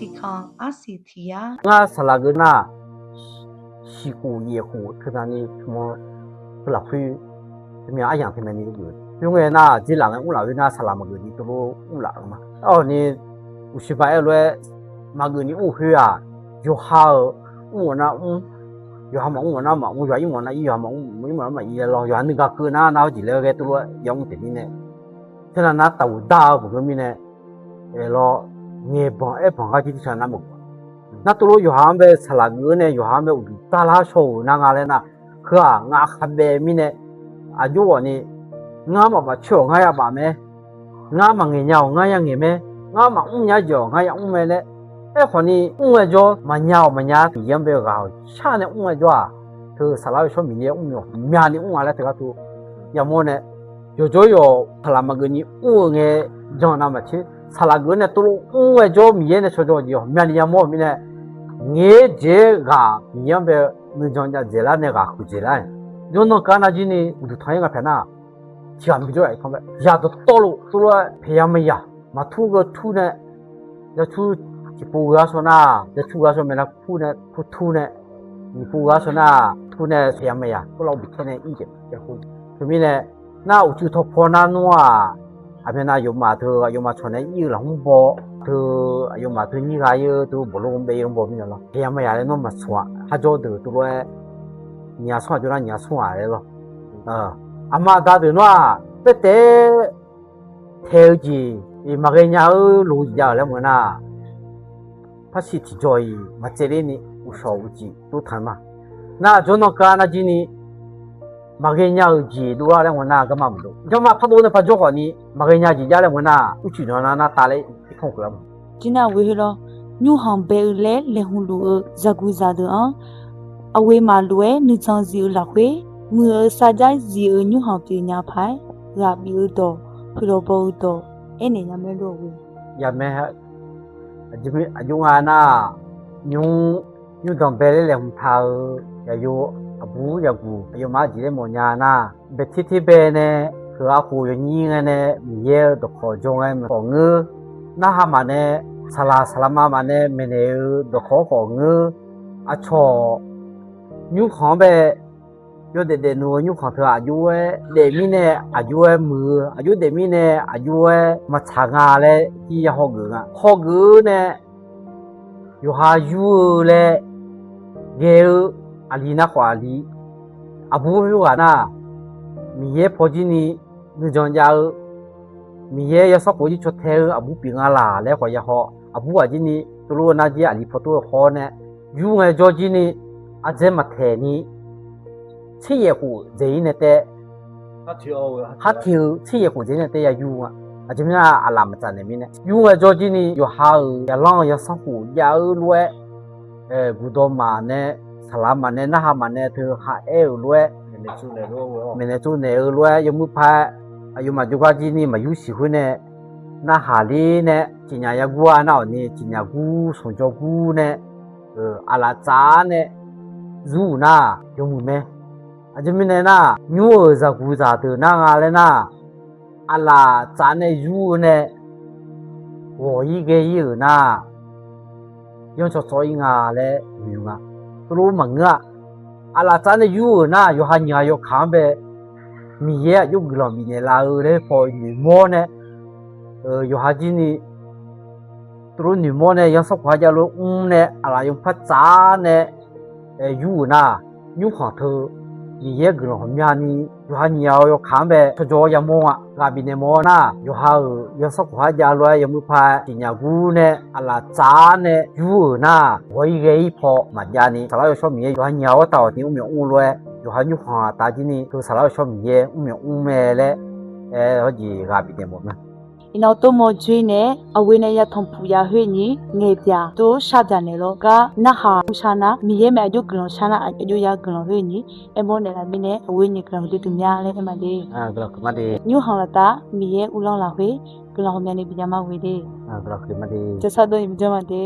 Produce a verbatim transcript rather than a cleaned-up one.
Tiqkanq arsiq tiq yar. Ngar saqlaq geuf nar, shiq khof yaef khof teunav ni tmq-eu lafkhoer, teumirnae aryamq teunav ni geuf. Khoerngae nar, dzeurlaf ngae mrlaf khoer nar, saqlaq maqgeuf ni teulof mrlaf-eu ma. Arni, uqshiq ba aer-eu lof-aer maqgeuf ni mr-eu khoer-aq, yawqha-euq mr-awq nar mr, yawqha maqmr mawf nar maqmr, yawqha ir mawf nar ir, yawqha maqmr ir mawf nar maqir laer lawr, yawqha nuigar keuv nar nar-awr jeq laer ghae teulof-aer ya mr taef mirnae, teunav nar taqguq dar-eu baqgeur mirnae, aerlawr, ngaeqbanq aerbanq gar jir tiqcan nar maqguq. Nar teulof yawqha-anr bae saqlaq geuf-eu nae yawqha-anr bae uqduq darlar shaw-euq nar nga laer nar, heu-aq ngaq khabaev mirnae, aqjox ghawqni, ngar maqbaf coer-awq ngar yabaf mae, ngar maqngaeq nya-awq ngar yangaeq mae, ngar maqmr nya jeq-awq ngar yamr mae laer, aerkhawfni mr-aer jawr maqnya-awq maqnya Miqyaer-anr bae ghaq-awq shar nae mr-aer jawr-aq, teu saqlaq-eu shawr Miqyaer mr-awq myavni mr-a laer teugar teu yamawr nae, yawqjawr yawq saqlaq maqgeuf ni mr-eu ngae jan navmaqtser, saqlaq geuf-awr nae teulof mr-aer jawr Miqyaer nae shaw jawr jeq-awq myavni yamawr-euq mirnae, ngaeq-aer jeq-aer ghaq Miqyaer-anr bae nuijan jav dzaeqlar nae ghaq huiq dzaeqlar-aer, jawrnan kar nar jir ni uqduq tanq-aer nga pyaeq nar, tiqghaq maqbi jawr-aq irkanr bae yaq dawqtawvluf teulof-aer pyaeq ya maqyaq, maqtur geu tur nae, yawtur tiqpov gheu-ar shaw nar, yawtur gheu-ar shaw maeqnar kur nae kur tur nae, nyiq pov gheu-ar shaw nar, tur nae pyaeq ya maqyaq, khoerlof-aer bi tae nae ir jeq. Teumirnae, nar uqcif tawqpaw nar nmr-aq, aqmyannav aqyawfmaf teu aqyawfmaf cawq nae ir-eu lafkhoer baw, teu aqyawfmaf teu nyir ghaq ir-eu teu bawqlof bae ir-anr baw mirnae lawr, pyaeq ya maqyaq laer nawr maqsmq-aq, har jawr deuq teulof-aer nyiq ghaq smr-aq jawr nar nyiq ghaq smr-aq laer lawr. Aqma aqda deuq nawr-aq, paertaef-aer taeq-eu jeq iq maqghae nya-eu loq-eu jeq jav-euq laer maqngeur nar, parsiq tiqjawq-iq maqtsaevler ni uqshawq uqcif dov tanq ma. Nar jawrnan kar nar jir ni maqghae nya-euq jeq dovlar laer maqngeur nar garma maqdov. Garma pardov nae par jawr khawf ni maqghae nya jeq jav laer maqngeur nar, ircuf nan nar nar tav laer irkanr keuv-a ma. Jir nar ghoe lawr, nymrkhanq bae-eu laer laeqhmq luf-eu zaqguq zaqdeuq-anr, aqghoe maqlof-aer nuijan zif-eu lafkhoer, muiq-eu sarjax zif-eu nymrkhanq pyeuf nya paq-aer, ghaq bif-eu dawq, huiqlawq baw-eu dawq, aernaeq nya mae lor-a ghoe. Yamae, aqjox nga nar, nymr, nymrdanq bae laer laeqhmq taq-eu, yaqyo, aqbur yaqguq aqyawfmaf arjeq laer mawf nya nar, baeter ter bae nae, heu arkhof yawnyir ngae nae, Miqyaer-eu dawqkawq jawr ngae maqkhawf ngeur, narhaq maqnae, saqlaq saqlaqma maqnae maeqnaeq-eu dawqkawq-anr khawf ngeur, aqcawq nymrkhanq-anr bae yawdaef daefnuq-eu nymrkhanq teu aqjox-aer daef mirnae, aqjox-aer muiq-eu aqjox daef mirnae, aqjox-aer maqtsaq nga laer jir ya hawgeuf nga. Hawgeuf-eu nae yawqha yur-eu laer ghae-eu aqli nar khawf aqli, aqbur khoerghaq nar, Miqyaer pawjir ni nuijan jav-eu, Miqyaer yawsanr khof jir caw tae-eu aqbur pyeuf nga laq laer khawf ya haw, aqbur ghaq jir ni teulof nar jir aqli paw tov-eu khawf nae, yur ngae jawr jir ni ardzaer maqtaeq ni tser yaef khof dzaeq-ir nae taev, khar teq-eu tser yaef khof dzaeq-ir nae taev ya yur nga. Aqjeq mirnae aqlaf maqtsaq naeq mirnae yur ngae jawr jir ni yawqha-euq yaqlanr-eu yawsanr khof jav-eu lof-aer, guqdawq maqnae, saqlaq maqnae, narhaq maqnae teu ha aer-euq lof-aer, maeqnaeq tsovnaeq-eu lof-aer yawmuiq paq-aer, aqyawfmaf jawrgar jir ni maqyur siq khoer nae, narhaq ler nae ciqnyaq ya gur-a nar-awq ni ciqnyaq gur smq jawr gur nae, aqlaf tsaf-ar nae yur-euq nar yawmuiq mae. Aqjeq mirnae nar, nymr-euq zaqguq zaqdeuq nar nga laer nar, aqlaf tsaf nae yur-eu nae ghawq-ir ghae-ir-euq nar, yanrcawq tsawv-ir nga laer noeq nga. Teulof maqngeur-a. Aqlaf tsaf nae yur-euq nar, yawqha nyiq ghaq yawkaq-anr bae Miqyaer aqjox guiqlanq bifnaeq laf-eu laer paw noeqmawr nae, yawqha jir ni teulof noeqmawr nae yawsanr khof ha jav lof mr nae aqlaf yawpar tsaf-ar nae yur-euq nar, nymrkhanq teu Miqyaer guiqlanq ghawqmyani yawqha nyiq ghaq yawkaq-anr bae cawjaw yamawr nga. Ghaq bifnaeq mawr nar, yawqha-euq yawsanr khof ha jav lof-aer yawmuiq paq-aer ciqnyaq gur nae aqlaf tsaf-ar nae yur-euq nar, ghawq-ir ghae-ir paw maqjav ni, Saflar Yawshawr Miqyaer yawqha nyiq ghaq-awr taq-awq ni mr myawf mr lof-aer, yawqha nymrkhanq aqtav jir ni teu Saflar Yawshawr Miqyaer mr myawf mr mae laer aer-awr jeq ghaq bifnaeq mawf ma. Iqnan tov mawr dzoer nae aqghoe nae yatanq puq ya khoer nyiq ngaeq byaq tov shar byaq naeq lawr gar narhaq mr shar nar, Miqyaer mae aqjox guiqlanq shar nar aqjox ya guiqlanq khoer nyiq aermawr naeqlaf mirnae aqghoe nyiq guiqlanq huiqdui dui mya laer aer ma de. Nymrkhanq laftav Miqyaer uvlanr lafkhoer guiqlanq ghawqmyani bijav ma ghoe de. Jawrsar dov-iq bijanr ma de.